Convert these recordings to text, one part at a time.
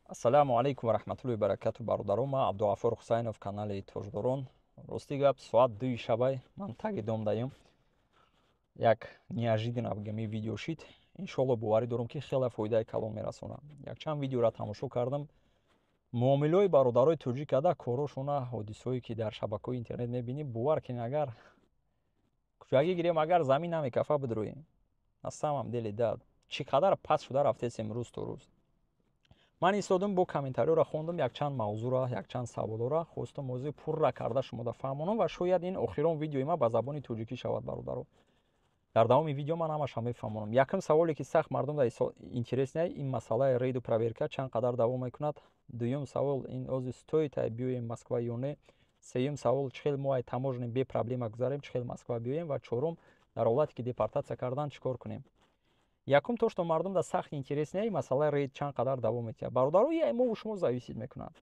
Ассалому алайкум ва раҳматуллоҳи ва баракату, бародарон. Ман Абдуғаффор Ҳусайнов, канали Тоҷдорон. Рости гап, соат 2 шабай, ман таги дом даем. Як неожиданно бигем ин видео шид. Иншоалло, боварӣ дорам, ки хеле фоидаи калон мерасонад. Якчанд видеоро тамошо кардам. Муомилаҳои бародарои тоҷик ада корошона, ҳодисаҳое ки дар шабакаҳои интернет мебинӣ, бовар кунед, агар кӯчагӣ гирем, агар замин намекафа бидроем. На самом деле, да, чӣ қадар паст шуда рафтесем рӯз то рӯз. Ман истодам, бо комментариёро хондам, якчанд мавзӯъро, якчанд саволҳоро хостам мавзӯи пурра карда шумода фаҳмонам ва шояд ин охирон видеои ман ба забони тоҷикӣ шавад, бародаро. Дар давоми видео ман ҳамаша мефаҳмонам. Якум саволе, ки сахт мардум дар интересный, ин масъалаи рейду проверка чанд қадар давом мекунад. Дуюм савол ин ози стоит ай биёем Москва ё не. Сеюм савол, чӣ хел мо ай таможня бе проблема гузарем, чӣ хел Москва биёем. Ва чорум, дар ҳолате ки депортатсия кардан, чӣ кор кунем. Якум, то что мардум да сахт интересный, масъалаи рейд чанд қадар давом метиҳад. Бародаро, я мову шумо зависит мекунад.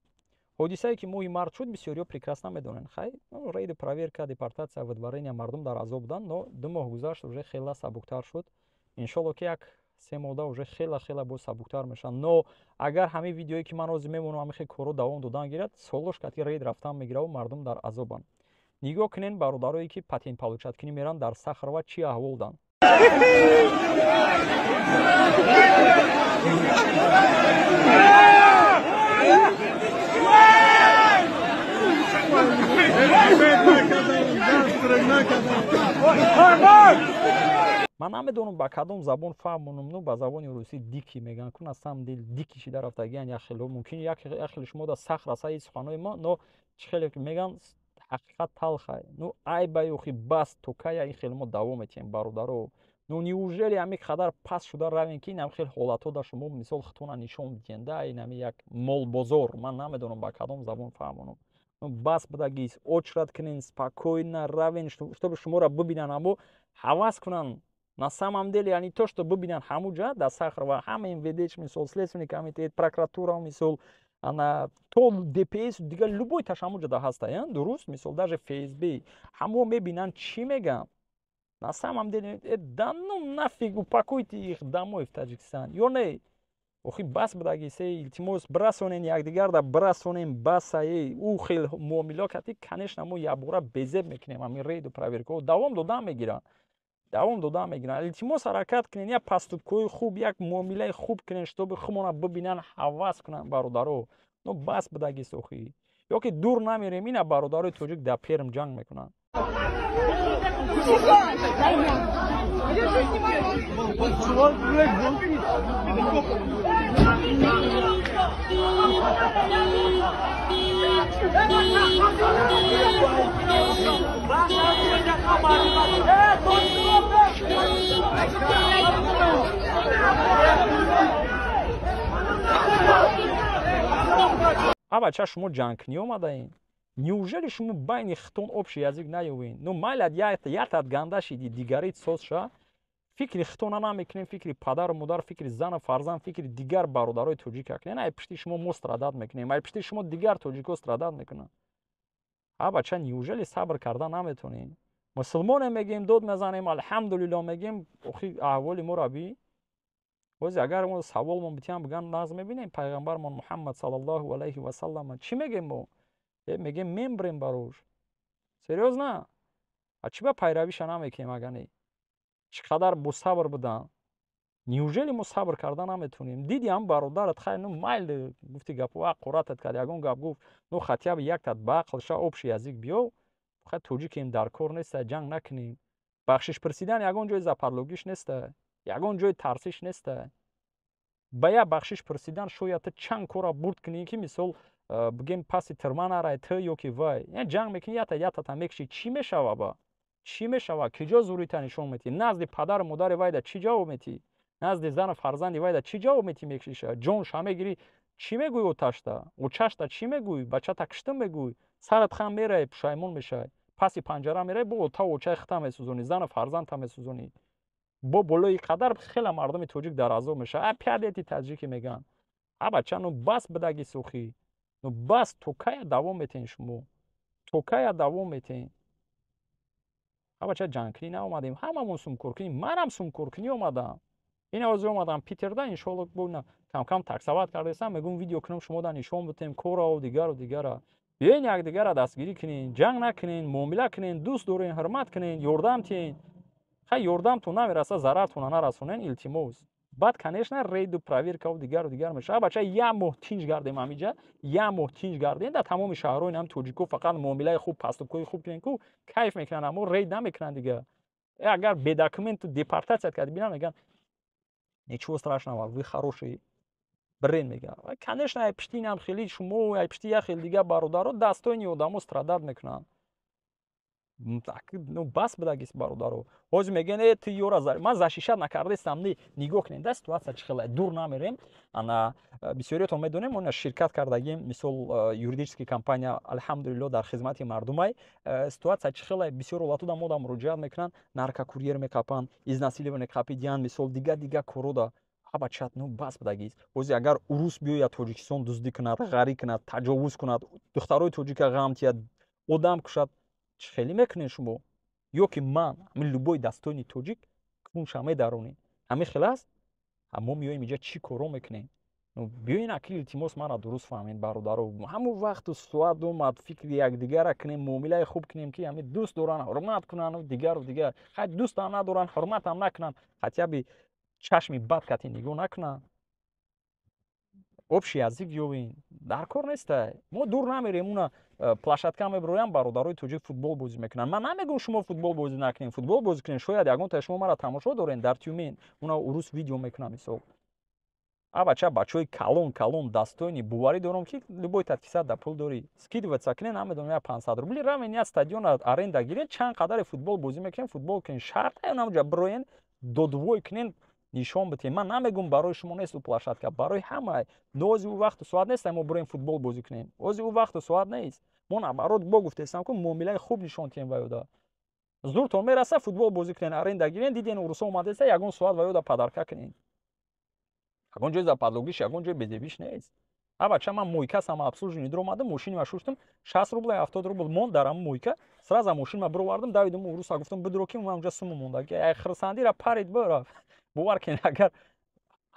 Ҳодисае ки моҳи март шуд, бисёриҳо прекрасно медонанд. Хай, рейду проверка, депортатсия, выдворения, мардум дар азоб буданд, но 2 моҳ гузашт, уже хела сабуктар шуд. Иншолло, ки як 3 моҳда уже хела хела боз сабуктар мешаванд. Но агар ҳамин видеое, ки ман ҳозир мемонам, ҳамин хел корҳо давом додан гирад, солош кати рейд рафтан мегираву мардум дар азобанд. Нигоҳ кунед, бародарое ки патент получать кунӣ меранд, дар Сахарова чӣ аҳвол данд. Ман намедонам, ба кадом забон фаҳмонам. Ну, ба забони русӣ дикий мегӯянд ку, на самом деле дикий шида рафтагиян. Як хело мумкин як хеле шумо да сахт раса ин суханои мо, но чӣ хеле мегӯянд, ҳақиқат талхай. Ну, айбай, охи, бас, то кая ин хеле мо давом метиҳем, бародаро? Ну, неужели ҳамин қадар паст шуда равем, ки инам хел ҳолатҳо да шумо мисол хитона нишон бидиҳем, да инами як молбозор? Ман намедонам, ба кадом забон фаҳмонам. Ну, бас бидагис, очрат кунен, спокойно равен, чтобы шуморо бибинанд, аммо ҳавас кунанд. На самом деле, яъне то что бибинанд, ҳамуҷа дар Сахарова ҳама МВД, мисол, следственный комитет, прокуратура, мисол, ана то ДПС, дигар любой таш ҳамуҷа да ҳаста, дуруст, мисол, даже ФСБ ҳамо мебинанд, чӣ мегӯям. На самом деле, да ну нафиг, упакуйте их домой в Таджикистан ё не. Охи, бас бидаги се, илтимос, бирасонен якдигарда, бирасонем, басае ӯ хел муомило кати. Конечно, мо якбора безеб мекунем. Ҳамин рейду проверкаҳо давом додан мегиранд, давом додан мегиранд. Илтимос, ҳаракат кунен, як поступкҳои хуб, як муомилаи хуб кунен, чтобы хумона бибинанд, ҳавас кунанд, бародаро. Ну, бас бидагис, охи. Ё ки дур намерем, ина бародарои тоҷик дар Перм ҷанг мекунанд. А бача, шумо ҷангкунӣ омадаен? Неужели шумо байни хитон общий язык наёвен? Ну, майлад, ятат ганда шиди, дигарит соз ша. Фикри хитона намекунем, фикри падару модар, фикри зану фарзанд, фикри дигар бародарои тоҷика кунем. Ай пишти шумо мо страдать мекунем, ай пишти шумо дигар тоҷико страдать мекунанд. А бача, неужели сабр карда наметонем? Мусулмоне мегем, дод мезанем, алҳамдулилло мегем. Охи, аҳволи моро би. Бози агар мо саволмон битиҳам, биган, нағз мебинем пайғамбармон Муҳаммад саллаллоҳу алайҳи васаллам, чӣ мегем мо? Мегем, мембрем барош. Серьёзно, а чӣ ба пайравиша намекунем? Агар не, чӣ қадар босабр буданд? Неужели мо сабр карда наметонем? Диди, ҳам бародарат, хай, ну, майли, гуфти гапо, ҳақоратат кард, ягон гап гуфт, ну, хотя бы яктат ба ақл ша, общий язык биё. Хай, тоҷикем, дар кор неста, ҷанг накунем. Бахшиш пурсидан ягон ҷои западлогиш неста, ягон ҷои тарсиш неста. Ба як бахшиш пурсидан шояд ту чанд кора бурд кунӣ, ки мисол бигем, паси тирма нарай ту ё ки вай. Ҷанг мекунӣ, ята ятата мекушӣ, чӣ мешава? Ба чӣ мешава? Киҷо зурита нишон метиҳӣ? Назди падару модари вайда чӣ ҷавоб метиҳӣ? Назди зану фарзанди вайда чӣ ҷавоб метиҳӣ? Мекушиша, ҷонша мегирӣ, чӣ мегӯӣ? Оташта, очашта чӣ мегӯӣ? Бачата киштам мегӯӣ? Сарат хам меравӣ, пушаймон мешавӣ, паси панҷара меравӣ, бо отаву очаи хита месӯзонӣ, зану фарзандта месӯзонӣ. Бо болои қадар хеле мардуми тоҷик дар азоб мешавад. А пиадети таҷики мегӯянд. А бача, ну бас бидаги сухӣ, ну бас, то кая давом метиҳен шумо? То кая давом метиҳен? А бача, ҷангкунӣ наомадем, ҳамамон сумкоркунӣ, манам сумкоркунӣ омадам. Ин ҳозир омадам Питерда, иншоалло, бо камкам таксовать кардесам, мегӯм, видео кунам, шумо да нишон битем кораву дигару дигара. Биёен, якдигара дастгирӣ кунен, ҷанг накунен, муомила кунен, дӯст дорен, ҳурмат кунен, ёрдам тиҳен. Хай, ёрдамтон намераса, зарартона нарасонен, илтимос. Баъд, конечно, рейду проверкаву дигару дигар мешавад. Бача, як моҳ тинҷ гардем, ҳамиҷа як моҳ тинҷ гардем. Дар тамоми шаҳрҳои нам тоҷико фақат муомилаи хуб, поступкои хуб кунем, ку кайф мекунанд, аммо рейд намекунанд дига. Агар бе документу депортация карди бинам, мегӯянд: «Ничего страшного, вы хороший», брен мегӯянд. Конечно, ай пишти инам хели шумо, ай пишти як хел дига бародаро, достойный одамо страдать мекунанд. Ну, бас бидагис, бародаро. Ҳозир мегӯянд: «Э, ту ёра ман защищать накардестам». Не, нигоҳ кунед, да, ситуация чӣ хела, дур намерем. Ана, бисёриятон медонем, она ширкат кардагим, мисол, юридический компания, алҳамдулилло, дар хизмати мардумай. Ситуация чӣ хела? Бисёр ҳолатода мода муроҷиат мекунанд, наркокурьер мекапанд, изнасилование қапидиян, мисол, дига дига корода. Ҳабачат, ну, бас бидагист. Ҳозир агар урус биёяд Тоҷикистон, дуздӣ кунад, ғарӣ кунад, таҷовуз кунад, духтарои тоҷика ғам тиҳад, одам кушад, чӣ хеле мекунед шумо? Ё ки ман, ҳамин любой достойный тоҷик кунша медаронем. Ҳамин хел аст. Мо меоем инҷа, чӣ коро мекунем? Биёен, аки, илтимос, мара дуруст фаҳмед, бародаро. Ҳамон вақту соат омад, фикри якдигара кунем, муомилаи хуб кунем, ки ҳамин дӯст доранд, ҳурмат кунанд, дигару дигар. Хай, дӯстам надоранд, ҳурматам накунанд, хотя бы чашми бад кати нигоҳ накунанд, общий язык ёбем. Дар кор неста. Мо дур намерем, уна площадка мебироям, бародарои тоҷик футбол бозӣ мекунанд. Ман намегӯм, шумо футбол бозӣ накунем, футбол бозӣ кунем. Шояд ягон шумо мара тамошо дорем дар Тюмен, уна урус видео мекунам, мисол. А бача, бачаҳои калон калон, достойный, боварӣ дорам, ки любой татфисад да пул дорӣ, скидываться кунен, намедонам, я 500 рубли, равен, я стадион аренда гирен, чанд қадаре футбол бозӣ мекунем, футбол кунен. Шарт намуҷа бироен, додвой кунен, нишон битем. Ман намегӯм, барои шумо нест ӯ площадка, барои ҳама. Но ози ӯ вақту соат нест, мо бироем, футбол бозӣ кунем. Ози ӯ вақту соат нест. Мо наоборот бо гуфтестам, ку муомилаи хуб нишон тиҳем. Ва ёда зуртон мераса, футбол бозӣ кунен, аренда гирен. Диден, урусо омадеста, ягон соат ва ёда подарка кунен. Ягон ҷои западлогиш, ягон ҷои безебиш нест. А бача, ман мойка самообслуживание дуромадам, мошинима шуштам, 60 рубл, 70 рубл монд дар ҳамн мойка. Сразу мошинима бировардам, давидам, уруса гуфтам: «Бидро, ки ман унҷа сума монда». Ай хирсандира парид, бира. Бовар кунед, агар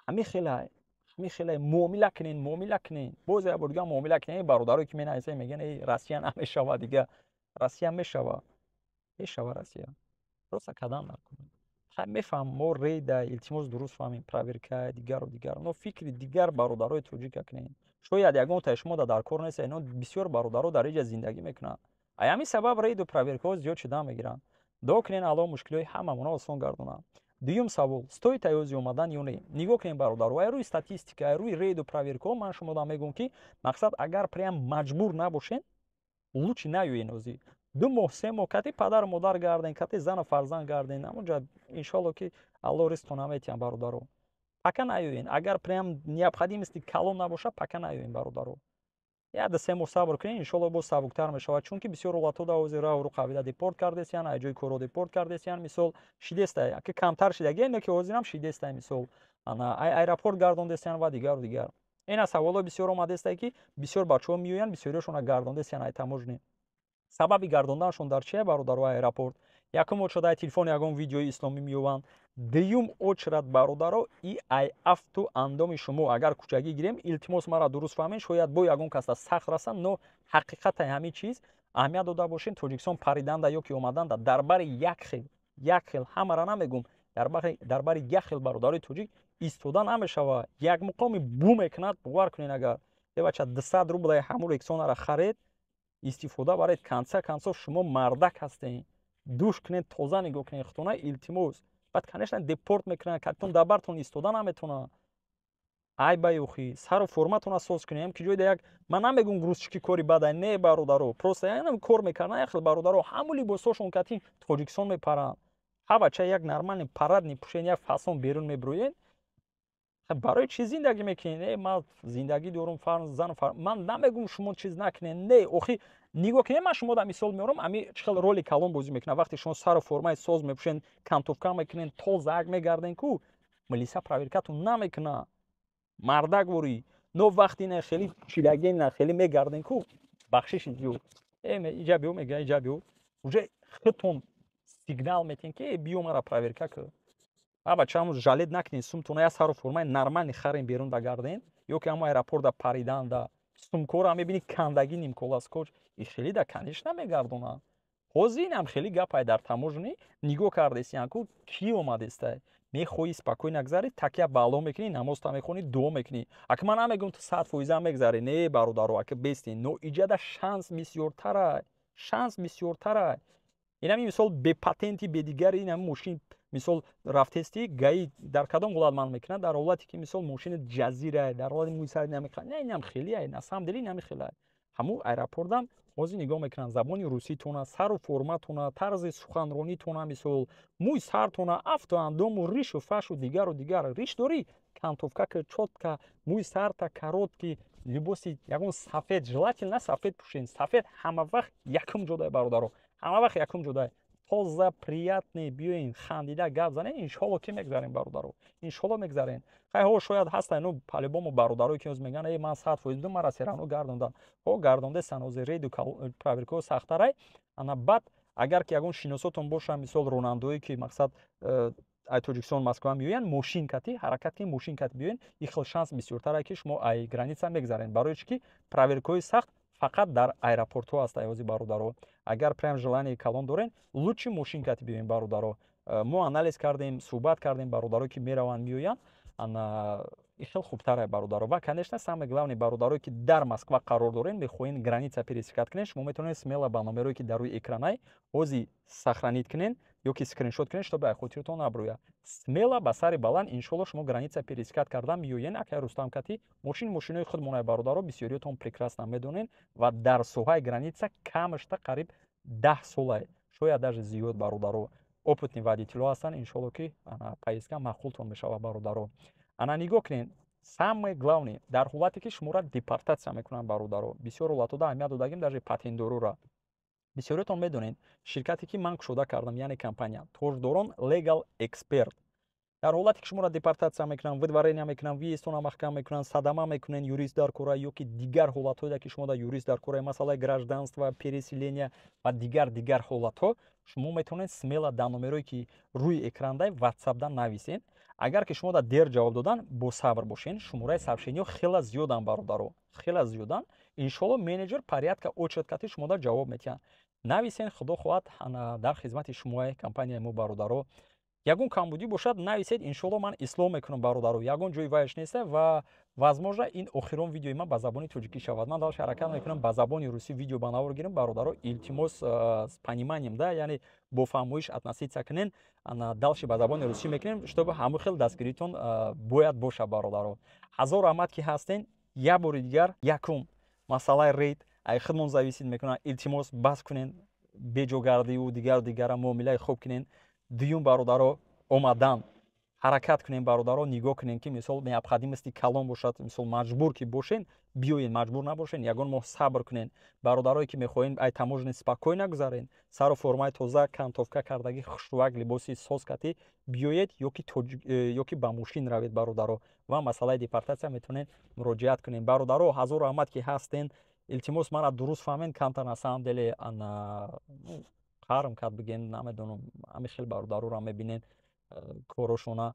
ҳамин хела муомила кунен, муомила кунен, боз як бор дига муомила кунен. Бародарое ки менависанд, мегӯянд: «Эй, Россия намешава», дига Россия мешава, мешава Россия, просто кадан накунед. Мефаҳмам, мо рейда, илтимос, дуруст фаҳмем, проверка, дигару дигар, но фикри дигар бародарои тоҷика кунед. Шояд ягон таи шумо дар кор нест, ино бисёр бародаро дар иҷа зиндагӣ мекунанд. Ай ҳамин сабаб рейду проверкаҳо зиёд шуда мегиранд. Дуо кунед, Аллоҳ мушкилиҳои ҳамамона осон гардонад. Дуюм савол: стоит аёзи омадан ё не? Нигоҳ кунед, бародаро, ай рӯи статистика, ай рӯи рейду проверкаҳо ман шумода мегӯям, ки мақсад, агар прям маҷбур набошен, лучше наёен. Озӣ 2 моҳ, 3 моҳ кати падару модар гарден, кати зану фарзанд гарден ҳамонҷа. Иншоалло, ки Аллоҳ ризқо наметиҳам, бародаро. Пока наёен. Агар прям необходимости калон набошад, пока наёен, бародаро. Як 3 моҳ сабр кунед, иншоалло, боз сабуктар мешавад, чунки бисёр ҳолатҳо дар ҳозир раҳу қабила депорт кардесиян, ай ҷои корро депорт кардесиян. Мисол, шидестай, ки камтар шидаги, не, ки ҳозирам шидестай. Мисол, ай аэропорт гардондесиян ва дигару дигар. Ина саволҳо бисёр омадестай, ки бисёр бачаҳо меоянд, бисёриашона гардондесиян ай таможня. Сабаби гардонданашон дар чие, бародаро, аэропорт? Якум очередь, ай телефони ягон видеои исломӣ меёванд. Дуюм очередь, бародаро, и ай афту андоми шумо. Агар кӯчагӣ гирем, илтимос, мара дуруст фаҳмед, шояд бо ягон каса сахт расанд, но ҳақиқатаи ҳамин чиз аҳамият дода бошед. Тоҷикистон париданда ё ки омаданда дар бари як хел, як хел, ҳамара намегум, дар бари як хел бародарои тоҷик истода намешавад. Як муқоми бу мекунад, бовар кунед. Агар бача 200 рублаи ҳамун Рексонара харед, истифода баред. Конце концов, шумо мардак ҳастед, душ кунед, тоза нигоҳ кунед худтона, илтимос. Баъд, конечно, депорт мекунанд, катон дар бартон истода наметавонад. Ай баёхӣ, сару форматона соз кунем, ки ҷойда як, ман намегум, грузчики кори бадай, не, бародаро, просто кор мекарданд. Як хел бародаро ҳамун либосҳошон кати Тоҷикистон мепаранд. Ҳа бача, як нормальный парадный пӯшен, як фасон берун мебироед. Барои чӣ зиндагӣ мекунед? Э, ман зиндагӣ дорум, зану, ман намегум, шумо чиз накунед, не. Охи, нигоҳ кунед, ман шумо да мисол меорам, ами чӣ хел роли калон бозӣ мекунад. Вақте шумо сару формаи соз мепӯшед, кантовка мекунед, тозаак мегарден, ку милиса проверкатон намекунад, мардак ворӣ. Но вақти на хеле чилаге, на хеле мегарден, ку бахшиши зиёд, иҷа биё, мега, иҷа биё, уже худтон сигнал метиҳен, ки биё, мара проверка кун. А бачаам, жалеть накунед сумтона. Я сару формаи нормальный харем, берун да гарден, ё ки ҳамо аэропорт да паридан да сумкора мебини, кандагӣ, нимкола скотч и хеле да, конечно, мегардонанд. Ҳозир инам хеле гапай. Дар таможня нигоҳ кардесиян ку, кӣ омадестай. Мехоҳӣ спокойно гузарӣ, такя ба Аллоҳ мекунӣ, намозта мехонӣ, дуо мекунӣ. Ака, ман намегӯм, ту 100% мегзарӣ, не, бародаро, ака, бестин, но иҷада шанс бисёртарай, шанс бисёртарай. Инами мисол бепатенти, бедигари инами мошин, мисол, рафтести ГАИ дар кадом ҳолат ман мекунад? Дар ҳолате ки, мисол, мошини ҷазирай, дар ҳолати мӯи сар намекунад. Не, инам хелиай, на самом деле инами хелай. Ҳамун аэропортам ҳозир нигоҳ мекунанд забони руситона, сару форматона, тарзи суханронитона, мисол, мӯи сартона, афту андому, ришу фашу, дигару дигар. Риш дорӣ, кантовка ки чётко, мӯи сарта короткий, либоси ягон сафед, желательно сафед пӯшен. Сафед ҳама вақт якум ҷодай, бародаро, ҳама вақт якум ҷодай. Тоза, приятный биёин, хандида гап занем, иншолло, ки мегзарем, бародаро, иншолло, мегзарем. Хай, ҳо, шояд ҳастан, ну, по-любому, бародарое ки мегӯянд: «Э, ман 100% будам, мара всё равно гардондан». Ҳо, гардондесан, ҳозир рейду проверкаҳо сахтарай. Ана баъд, агар ки ягон шиносотон боша, мисол, ронандаое ки, мақсад, ай Тоҷикистон Москва меоянд мошин кати, ҳаракат кунед, мошин кати биёен. Ин хел шанс бисёртар, ки шумо ай граница мегзарен. Барои чӣ ки проверкаҳои сахт фақат дар аэропортҳо аст ҳозир, бародаро. Агар прям желание калон дорен, лучше мошин кати биёен, бародаро. Мо анализ кардем, суҳбат кардем, бародарое ки мераванд, меоянд, ана ин хел хубтар, бародаро. Ва, конечно, самое главное, бародарое ки дар Москва қарор дорен, мехоҳен граница пересекать кунен, шумо метавонед смело ба номерое ки дар рӯи экранай ҳозир сохранить кунен ё ки скриншот кунен, чтобы ай хотиртон набурӯяд. Смело, ба сари баланд, иншолло, шумо граница пересекать кардан меоен. Акай Рустам кати мошин, мошинои худмонай, бародаро, бисёриётон прекрасно медонен. Ва дар соҳаи граница камашта қариб 10 солай, шояд даже зиёд, бародаро, опытный водителҳо ҳастанд. Иншолло, ки поездка маъқултон мешавад, бародаро. Ана нигоҳ кунед, самое главное, дар ҳолате ки шуморо депортатсия мекунанд, бародаро, бисёр ҳолатҳода аҳамият додагим, даже патентдорура. Бисёриятон медонед, ширкате ки ман кушода кардам, яъне компания Тоҷдорон Legal Expert, дар ҳолате ки шуморо депортатсия мекунанд, выдворения мекунанд, въездтона маҳкам мекунанд, садама мекунанд, юрист дар кора, ё ки дигар ҳолатҳое ки шумо дар юрист дар кора, масъалаи гражданство, переселения ва дигар дигар ҳолатҳо, шумо метавонед смело дар номерое ки рӯи экрандай ватсапда нависед. Агар ки шумо дар дер ҷавоб додан, босабр бошед. Шумораи сообщениҳо хеле зиёданд, бародаро, хеле зиёданд. Иншолло, менеҷер порядка очередь кати шумо дар ҷавоб метиҳанд. Нависен, худо хоҳад, дар хизмати шумои компанияи мо, бародаро. Ягон камбудӣ бошад, нависед, иншолло, ман ислоҳ мекунам, бародаро. Ягон ҷои вайш неста. Ва, возможно, ин охирон видеои ман ба забони тоҷикӣ шавад. Ман дальше ҳаракат мекунам, ба забони русӣ видео ба навор гирам. Бародаро, илтимос, с пониманием да, яъне бо фаҳмоиш относиться кунен. Дальше ба забони русӣ мекунем, чтобы ҳамон хел дастгиритон бояд бошад. Бародаро, ҳазор раҳмат, ки ҳастен. Як бори дигар, якум, масъалаи рейд ай худмон зависит мекунад. Илтимос, бас кунен беҷогардиву дигару дигара, муомилаи хуб кунен. Дуюм, бародаро, омадан ҳаракат кунем, бародаро. Нигоҳ кунем, ки, мисол, необходимости калон бошад, мисол, маҷбур ки бошен, биёен, маҷбур набошен, ягон моҳ сабр кунен. Бародарое ки мехоҳем ай таможня спокойно гузарен, сару формаи тоза, кантовка кардагӣ, хушрӯак, либоси соз катӣ биёед ёки ба мошин равед, бародаро. Ва масъалаи депортатсия метавонед муроҷиат кунем. Бародаро, ҳазор раҳмат, ки ҳастен. Илтимос, мара дуруст фаҳмед. Камтар, на самом деле, ана қарм кард бигем, намедонам, ҳами хел бародароро мебинед, корошона.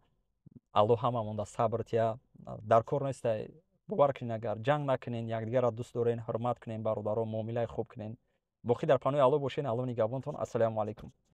Аллоҳ ҳамамонда сабр тия. Дар кор нестай, бовар кунед, агар ҷанг накунен, якдигарро дӯст дорен, ҳурмат кунен, бародаро, муомилаи хуб кунен. Боқӣ дар паноҳи Аллоҳ бошен. Аллоҳ нигаҳбонтон. Ассалому алайкум.